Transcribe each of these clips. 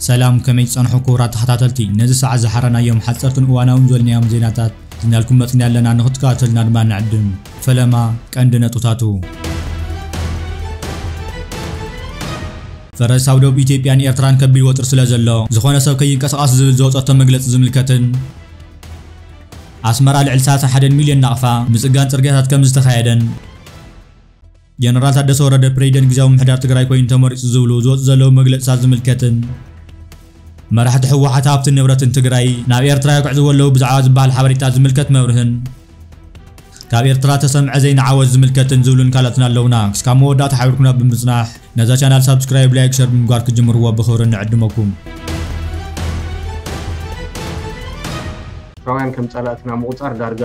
ሰላም፣ ከመይ ትጸንሑ ክቡራት ተኸታተልቲ? ነዚ ሰዓት ዝሓረናዮም ሓጸርትን እዋናውን ዝበልናዮም ዜናታት ሒዝናልኩም መጺና ኣለና። ንኽትከታተሉና ድማ ንዕድም። ፈለማ ቀንዲ ነጥብታቱ። ፈረንሳ ኣብ ደቡብ ኢትዮጵያን ኤርትራን ከቢድ ወጥሪ ስለ ዘሎ፣ ዝኾነ ሰብ ከይንቀሳቐስ ዝብል ዝወጸቶ መግለጺ ዝምልከትን፣ ኣስመራ ልዕሊ ሰላሳ ሓደ ሚልዮን ናቕፋ ምጽጋን ጽርግያታት ከም ዝተኻየደን፣ ጀነራል ታደሰ ወረደ ፕሬዚደንት ግዝያዊ ምምሕዳር ትግራይ ኮይኑ ተመሪጹ ዝብሉ ዝወጹ ዘለዉ መግለጽታት ዝምልከትን፣ መራሕቲ ህወሓት ሃብትን ንብረትን ትግራይ ናብ ኤርትራ የግዕዝዎ ኣለዉ ብዛዕባ ዝበሃል ሓበሬታ ዝምልከት መብርህን፣ ካብ ኤርትራ ተሰምዐ ዜና ዓወት ዝምልከትን ዝብሉን ካልኦትን ኣለዉና። ክስካብ መወዳእታ ሓቢርኩምና ብምጽናሕ፣ ነዛ ቻናል ሳብስክራይብ፣ ላይክ፣ ሸር ብምግባር ክትጅምርዎ ብኽብሪ ንዕድመኩም። ኤርትራውያን ከም ጸላእትና ምቑጻር ዳርጋ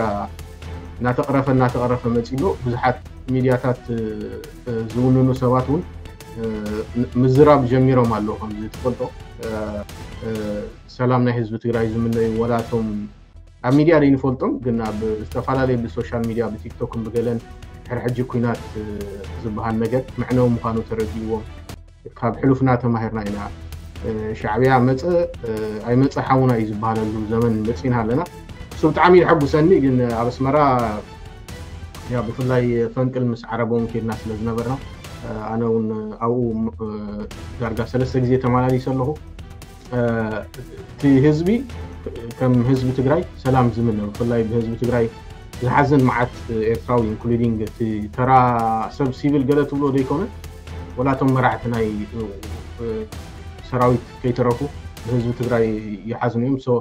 እናተቕረፈ፣ እናተቕረፈ መጺኡ ኣሎ። ብዙሓት ሚድያታት፣ እ፣ እ፣ ዝውንኑ ሰባት እውን፣ እ፣ ን-፣ ምዝራብ ጀሚሮም ኣለዉ። ከምዚ ትፈልጦ፣ እ፣ እ፣ ሰላም ናይ ህዝቢ ትግራይ ዝምነዩ፣ ወላ እቶም ኣብ ሚድያ ዘይንፈልጦም ግን ኣብ ዝተፈላለየ ብሶሻል ሚድያ ብቲክቶክን ብገለን ድሕሪ ሕጂ ኲናት፣ እ፣ ዝበሃል ነገር መዕነዊ ምዃኑ ተረዲእዎም፣ ካብ ሕሉፍና ተማሂርና ኢና። እ፣ ሻዕብያ መጸ፣ እ፣ ኣይመጸ ሓውና እዩ ዝበሃለሉ ዘመን መጺና ኣለና። እሱ ብጣዕሚ እዩ ዘሐጉሰኒ። ግን ኣብ ኣስመራ፣ ያ፣ ብፍላይ ፈንቅል ምስ ዓረብ እውን ኬድና ስለ ዝነበርና፣ እ፣ ኣነ እውን ኣብኡ፣ እ፣ ዳርጋ ሰለስተ ግዜ ተመላሊሰ ኣለኹ። እ፣ እቲ ህዝቢ ከም ህዝቢ ትግራይ ሰላም ዝምነ፣ ብፍላይ ብህዝቢ ትግራይ ዝሓዝን መዓት ኤርትራዊ፣ ኢንክሉዲንግ እቲ ተራ ሰብ ሲቪል ገለ ትብሎ ዘይኮነ፣ ወላ እቶም መራሕቲ ናይ፣ እ፣ ሰራዊት ከይተረፉ ብህዝቢ ትግራይ ይሓዝኑ እዮም። ሶ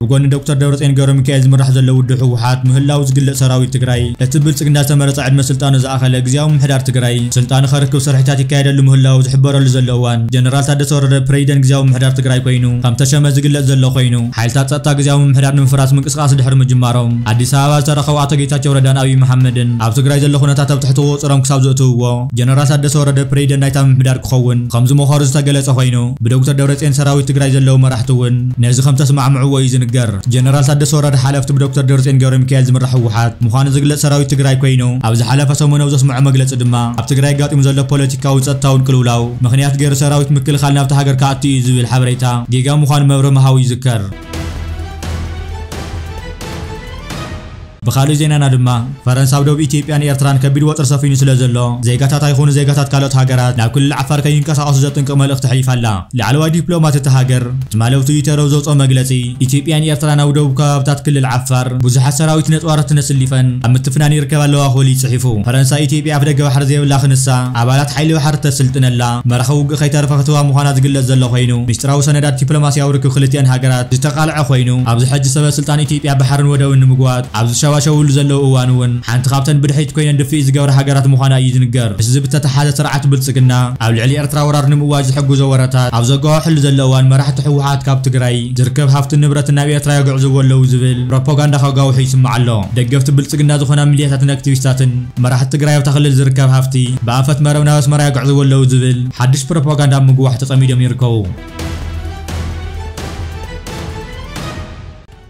ብጎኒ ዶክተር ደብረጽዮን ገብረሚካኤል ዝምራሕ ዘሎ ውድብ ህወሓት ምህላው ዝግለጽ ሰራዊት ትግራይ፣ እቲ ብልጽግና ዝተመረጸ ዕድመ ስልጣኑ ዝኣኸለ ግዝያዊ ምምሕዳር ትግራይ ስልጣኑ ከርክብ ስርሒታት ይካየደሉ ምህላው ዝሕበረሉ ዘሎ እዋን፣ ጀነራል ታደሰ ወረደ ፕሬዚደንት ግዝያዊ ምምሕዳር ትግራይ ኮይኑ ከም ተሸመ ዝግለጽ ዘሎ ኮይኑ፣ ሓይልታት ጸጥታ ግዝያዊ ምምሕዳር ንምፍራስ ምንቅስቃስ ድሕሪ ምጅማሮም፣ ኣዲስ ኣበባ ዝተረኸቡ ኣቶ ጌታቸው ረዳን ኣብይ መሓመድን ኣብ ትግራይ ዘሎ ኩነታት ኣብ ትሕቲ ቁጽሮም ክሳብ ዘእትውዎ፣ ጀነራል ታደሰ ወረደ ፕሬዚደንት ናይታ ምምሕዳር ክኸውን ከም ዝመኸሩ ዝተገለጸ ኮይኑ፣ ብዶክተር ደብረጽዮን ሰራዊት ትግራይ ዘለዉ መራሕቲ እውን ነዚ ከም ተስማዕምዕዎ እዩ ዝንገር። ጀነራል ታደሰ ወረደ ሓለፍቲ ብዶክተር ደብረጽዮን ገብረሚካኤል ዝምራሕ ህወሓት ምዃኑ ዝግለጽ ሰራዊት ትግራይ ኮይኑ፣ ኣብ ዝሓለፈ ሰሙን ኣብ ዘስምዖ መግለጺ ድማ፣ ኣብ ትግራይ ኣጋጢሙ ዘሎ ፖለቲካውን ጸጥታውን ቅልውላው ምኽንያት ገይሩ ሰራዊት ምክልኻል ናብታ ሃገር ክኣቱ እዩ ዝብል ሓበሬታ ጌጋ ምዃኑ መብርሂ ምሃቡ ይዝከር። ብኻልእ ዜናና ድማ፣ ፈረንሳ ኣብ ደቡብ ኢትዮጵያን ኤርትራን ከቢድ ወጥሪ ሰፊኑ ስለ ዘሎ፣ ዜጋታት ኣይኹኑ ዜጋታት ካልኦት ሃገራት ናብ ክልል ዓፋር ከይንቀሳቐሱ ዘጥንቅቕ መልእኽቲ ኣሕሊፋ ኣላ። ላዕለዋይ ዲፕሎማት እታ ሃገር ትማሊ ኣብ ትዊተር ኣብ ዘውፅኦ መግለፂ፣ ኢትዮጵያን ኤርትራን ኣብ ደቡብ ከባብታት ክልል ዓፋር ብዙሓት ሰራዊት ነጥዋረትን ኣሰሊፈን ኣብ ምትፍናን ይርከባ ኣለዋ ክብል እዩ ፅሒፉ። ፈረንሳ፣ ኢትዮጵያ ኣፍደገ ባሕሪ ዘይብላ ክንሳ፣ ኣባላት ሓይሊ ባሕሪ ተስልጥን ኣላ፣ መራኽብ ውግእ ከይተርፋ ክትህባ ምዃና ዝግለጽ ዘሎ ኮይኑ፣ ምስጢራዊ ሰነዳት ዲፕሎማስያዊ ርክብ ክልቲኣን ሃገራት ዝተቓልዐ ኮይኑ፣ ኣብዚ ሕጂ ሰበ ስልጣን ኢትዮጵያ ባሕርን ወደብን ንምግዋጥ ኣብ ዝሸባሸብሉ ዘለዉ እዋን እውን፣ ሓንቲ ካብተን ብድሕሪት ኮይነን ድፍኢት ዝገብራ ሃገራት ምዃና እዩ ዝንገር። ምስዚ ብተተሓዘ፣ ስርዓት ብልጽግና ኣብ ልዕሊ ኤርትራ ወራር ንምእዋጅ ዝሕግዞ ወረታት ኣብ ዘጓወሐሉ ዘሎ እዋን፣ መራሕቲ ህወሓት ካብ ትግራይ ዝርከብ ሃፍትን ንብረትን ናብ ኤርትራ የግዕዝዎ ኣለዉ ዝብል ፕሮፓጋንዳ ከጋውሑ ይስማዕ ኣሎ። ደገፍቲ ብልጽግና ዝኾና ሚድያታትን ኣክቲቪስታትን፣ መራሕቲ ትግራይ ኣብታ ክልል ዝርከብ ሃፍቲ ብኣንፈት መረብ ናብ ኣስመራ የግዕዝዎ ኣለዉ ዝብል ሓድሽ ፕሮፓጋንዳ ኣብ ምግዋሕ ተጸሚዶም ይርከቡ።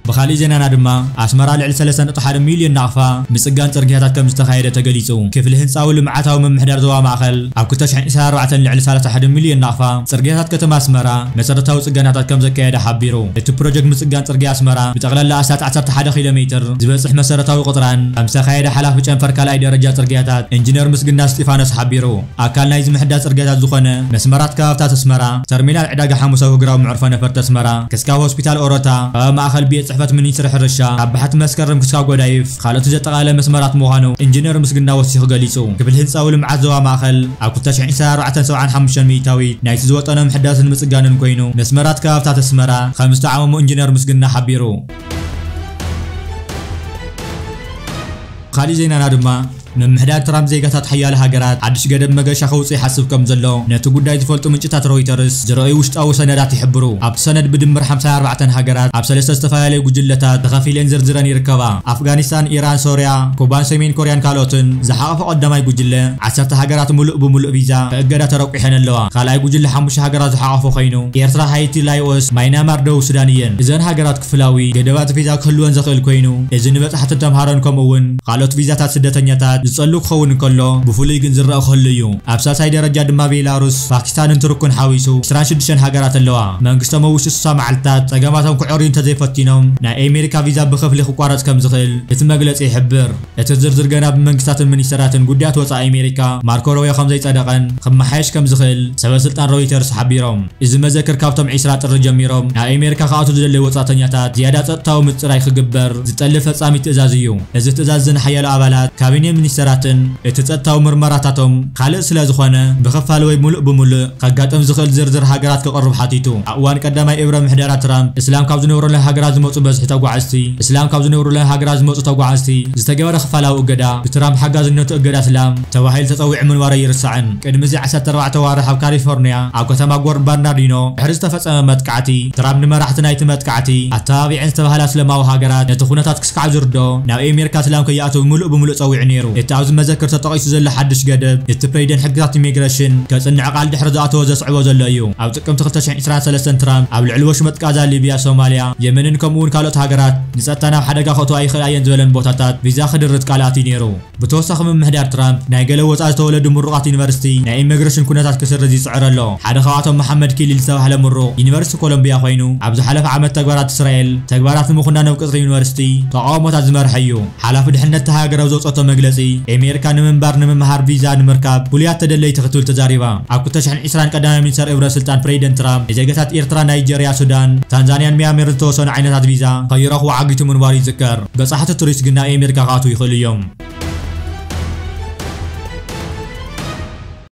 ብኻሊእ ዜናና ድማ፣ ኣስመራ ልዕሊ ሰለስተ ነጥቢ ሓደ ሚልዮን ናቕፋ ምጽጋን ጽርግያታት ከም ዝተኻየደ ተገሊጹ። ክፍሊ ህንጻዊ ልምዓታዊ ምምሕዳር ዞባ ማእከል ኣብ ክልተ ሽሕን ዕስራን ኣርባዕተን ልዕሊ ሰላሳ ሓደ ሚልዮን ናቕፋ ጽርግያታት ከተማ ኣስመራ መሰረታዊ ጽገናታት ከም ዘካየደ ሓቢሩ። እቲ ፕሮጀክት ምጽጋን ጽርግያ ኣስመራ ብጠቕላላ ኣስታት ዓሰርተ ሓደ ኪሎ ሜትር ዝበጽሕ መሰረታዊ ቅጥራን ከም ዝተኻየደ ሓላፊ ጨንፈር ካልኣይ ደረጃ ጽርግያታት ኢንጂነር ምስግና እስጢፋኖስ ሓቢሩ። ኣካል ናይዚ ምሕዳስ ጽርግያታት ዝኾነ መስመራት ከባብታት ኣስመራ፣ ተርሚናል ዕዳጋ ሓሙስ ኣብ እግራዊ መዕርፎ ነፈርቲ ኣስመራ፣ ክስካብ ሆስፒታል ኦሮታ፣ ከባቢ ማእከል ቤት ጽሕፈት ሚኒስትሪ ሕርሻ፣ ካብ ባሕቲ መስከረም ክስካብ ጎዳይፍ፣ ካልኦት ዘጠቓለለ መስመራት ምዃኑ ኢንጂነር ምስግና ወሲኹ ገሊጹ። ክፍሊ ህንጻዊ ልምዓት ዞባ ማእከል ኣብ ክልተ ሽሕን ዕስራን ኣርባዕተን ሰብዓን ሓሙሽተን ሚእታዊት ናይቲ ዝወጠኖ ምሕዳስን ምጽጋንን ኮይኑ፣ መስመራት ከባብታት ኣስመራ ከም ዝተዓመሙ ኢንጂነር ምስግና ሓቢሩ። ካልእ ዜናና ድማ፣ ምምሕዳር ትራምፕ ዜጋታት ሓያለ ሃገራት ሓድሽ ገደብ መገሻ ከውጽእ ይሓስብ ከም ዘሎ ነቲ ጉዳይ ዝፈልጡ ምንጭታት ሮይተርስ ዝረኣዩ ውሽጣዊ ሰነዳት ይሕብሩ። ኣብቲ ሰነድ ብድምር ሓምሳን ኣርባዕተን ሃገራት ኣብ ሰለስተ ዝተፈላለዩ ጉጅለታት ተኸፊለን ዝርዝረን ይርከባ። ኣፍጋኒስታን፣ ኢራን፣ ሶርያ፣ ኩባን ሰሜን ኮርያን ካልኦትን ዝሓቐፈ ቀዳማይ ጉጅለ፣ ዓሰርተ ሃገራት ምሉእ ብምሉእ ቪዛ ከእገዳ ተረቂሐን ኣለዋ። ካልኣይ ጉጅለ ሓሙሽተ ሃገራት ዝሓቐፈ ኮይኑ፣ ኤርትራ፣ ሃይቲ፣ ላይኦስ፣ ማይናማር፣ ደቡብ ሱዳን እየን። እዘን ሃገራት ክፍላዊ ገደባት ቪዛ ክህልወን ዘኽእል ኮይኑ፣ እዚ ንበጻሕትን ተምሃሮን ከምኡ እውን ካልኦት ቪዛታት ስደተኛታት ዝጸሉ ክኸውን እንከሎ፣ ብፍሉይ ግን ዝረኣ ክህሉ እዩ። ኣብ ሳልሳይ ደረጃ ድማ ቤላሩስ፣ ፓኪስታንን ቱርክን ሓዊሱ ዕስራን ሽዱሽተን ሃገራት ኣለዋ። መንግስቶም ኣብ ውሽጢ ስሳ መዓልታት ጸገማቶም ክዕርዩ እንተዘይፈቲኖም፣ ናይ ኣሜሪካ ቪዛ ብኸፍሊ ክቋረጽ ከም ዝኽእል እቲ መግለጺ ይሕብር። እቲ ዝርዝር ገና ብመንግስታትን ሚኒስተራትን ጉዳያት ወጻኢ ኣሜሪካ ማርኮ ሮቢዮ ከም ዘይጸደቐን ክመሓየሽ ከም ዝኽእል ሰበስልጣን ሮይተርስ ሓቢሮም። እዚ መዘክር ካብቶም ዕስራ ጥሪ ጀሚሮም ናብ ኣሜሪካ ክኣትዉ ዝደለዩ ወጻእተኛታት ዝያዳ ጸጥታዊ ምጽራይ ክግበር ዝጠልብ ፈጻሚ ትእዛዝ እዩ። እዚ ትእዛዝ እዚ ንሓያሎ ኣባላት ካቢኔ ሚኒስተራትን እቲ ጸጥታዊ ምርመራታቶም ካልእ ስለ ዝኾነ፣ ብኽፋል ወይ ምሉእ ብምሉእ ከጋጥም ዝኽእል ዝርዝር ሃገራት ክቕርብ ሓቲቱ። ኣብ እዋን ቀዳማይ እብረ ምሕደራ ትራምፕ፣ እስላም ካብ ዝነብሩለን ሃገራት ዝመጹ በዝሒ ተጓዓዝቲ፣ እስላም ካብ ዝነብሩለን ሃገራት ዝመጹ ተጓዓዝቲ ዝተገበረ ክፋላዊ እገዳ፣ ብትራምፕ ሓጋዝነቱ እገዳ እስላም ተባሂሉ ተጸዊዑ ምንባሩ ኣይርሳዕን። ቅድሚ እዚ ዓሰርተ ኣርባዕተ ዋርሕ ኣብ ካሊፎርኒያ ኣብ ከተማ ጎርድ ባርናርዲኖ ድሕሪ ዝተፈጸመ መጥቃዕቲ፣ ትራምፕ ንመራሕቲ ናይቲ መጥቃዕቲ ኣተባቢዐን ዝተባህላ እስላማዊ ሃገራት ነቲ ኩነታት ክስካዕ ዝርዶ ናብ ኣሜሪካ እስላም ከይኣትዉ ምሉእ ብምሉእ ጸዊዑ ነይሩ። እቲ ኣብዚ መዘክር ተጠቒሱ ዘሎ ሓድሽ ገደብ፣ እቲ ፕሬዚደንት ሕግታት ኢሚግሬሽን ከጽንዕ ቃል ድሕሪ ዝኣተወ ዘስዕቦ ዘሎ እዩ። ኣብ ጥቅምቲ ክልተ ሽሕን ዕስራን ሰለስተን ትራምፕ ኣብ ልዕሊ ወሽመጥ ቃዛ፣ ሊብያ፣ ሶማልያ፣ የመንን ከምኡ እውን ካልኦት ሃገራት ንጸጥታ ናብ ሓደጋ ከእትዋ ይኽእላ እየን ዝበለን ቦታታት ቪዛ ክድርት ቃል ኣትዩ ነይሩ። ብተወሳኺ ምምሕዳር ትራምፕ ናይ ገለ ወጻኢ ዝተወለዱ ምሩቓት ዩኒቨርሲቲ ናይ ኢሚግሬሽን ኩነታት ክስርዝ ይጽዕር ኣሎ። ሓደ ካብኣቶም መሓመድ ኪሊል ዝተባህለ ምሩቕ ዩኒቨርሲቲ ኮሎምቢያ ኮይኑ፣ ኣብ ዝሓለፈ ዓመት ተግባራት እስራኤል ተግባራት ንምኹናን ኣብ ቅጽሪ ዩኒቨርሲቲ ተቓውሞታት ዝመርሐ እዩ። ሓላፊ ድሕነት እታ ሃገር ኣብ ዘውጸቶ መግለጺ፣ ኣሜሪካ ንምንባር ንምምሃር ቪዛ ንምርካብ ፍሉያት ተደለይቲ ክትብል ተዛሪባ። ኣብ ክልተ ሽሕን ዕስራን ቀዳማይ ሚኒስተር እብረ ስልጣን ፕሬዚደንት ትራምፕ ንዜጋታት ኤርትራ፣ ናይጀርያ፣ ሱዳን፣ ታንዛንያን ሚያንማርን ዝተወሰኑ ዓይነታት ቪዛ ከይረኽቡ ዓጊቱ ምንባሩ ይዝከር። በጻሕቲ ቱሪስት ግን ናብ ኣሜሪካ ክኣትዉ ይኽእሉ እዮም።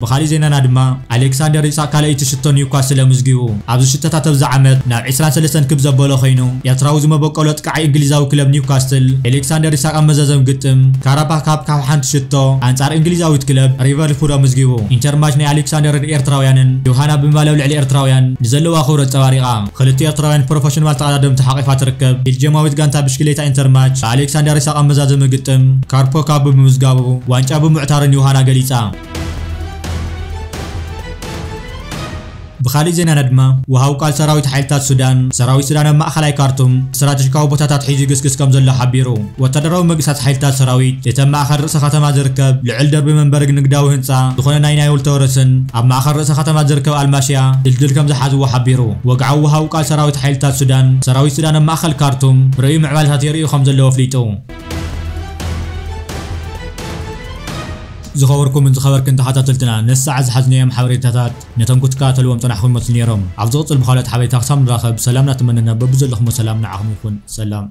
ብኻሊእ ዜናና ድማ፣ ኣሌክሳንደር ኢሳቅ ካልኣይቲ ሽቶ ኒውካስል ኣመዝጊቡ። ኣብዚ ሽቶታት ኣብዚ ዓመት ናብ ዕስራን ሰለስተን ክብ ዘበሎ ኮይኑ፣ ኤርትራዊ ዝመበቆሎ ጥቃዓይ እንግሊዛዊ ክለብ ኒውካስትል፣ ኣሌክሳንደር ኢሳቅ ኣብ መዛዘሚ ግጥም ካራባ ካፕ ካብ ሓንቲ ሽቶ ኣንጻር እንግሊዛዊት ክለብ ሊቨርፑል ኣመዝጊቡ። ኢንተርማች ናይ ኣሌክሳንደርን ኤርትራውያንን ዮሃና ብምባል ኣብ ልዕሊ ኤርትራውያን ንዘለዋ ክብረት ጸባሪቓ። ክልተ ኤርትራውያን ፕሮፌሽናል ተቐዳደምቲ ሓቂፋ ትርከብ ቤልጅየማዊት ጋንታ ብሽክሌታ ኢንተርማች ብኣሌክሳንደር ኢሳቅ ኣብ መዛዘሚ ግጥም ካርፖ ካፕ ብምምዝጋቡ ዋንጫ ብምዕታርን ዮሃና ገሊጻ። ብኻሊእ ዜናና ድማ፣ ወሃብ ቃል ሰራዊት ሓይልታት ሱዳን፣ ሰራዊት ሱዳን ኣብ ማእኸላይ ካርቱም ስትራቴጂካዊ ቦታታት ሒዙ ይግስግስ ከም ዘሎ ሓቢሩ። ወታደራዊ ምግሳስ ሓይልታት ሰራዊት እቲ ኣብ ማእኸል ርእሰ ከተማ ዝርከብ ልዑል ደርቢ መንበሪ ንግዳዊ ህንፃ ዝኾነ ናይ ናይል ተወረስን ኣብ ማእኸል ርእሰ ከተማ ዝርከብ ኣልማሽያ ድልድል ከም ዝሓዝዎ ሓቢሩ። ወግዓዊ ወሃብ ቃል ሰራዊት ሓይልታት ሱዳን፣ ሰራዊት ሱዳን ኣብ ማእኸል ካርቱም ርእዩ ምዕባለታት የርእዩ ከም ዘለዎ ኣፍሊጡ። ዝኸበርኩምን ዝኸበርክን ተኸታተልትና፣ ነዚ ሰዓት ዝሓዝናዮም ሓበሬታታት ነቶም ክትከታተልዎም ጸናሕኩም ይመስሉ ነይሮም። ኣብ ዝቕጽል ብኻልኦት ሓበሬታ ክሳብ ንራኸብ፣ ሰላም እናተመነና በብዘለኹሞ ሰላም ንዓኹም ይኹን። ሰላም።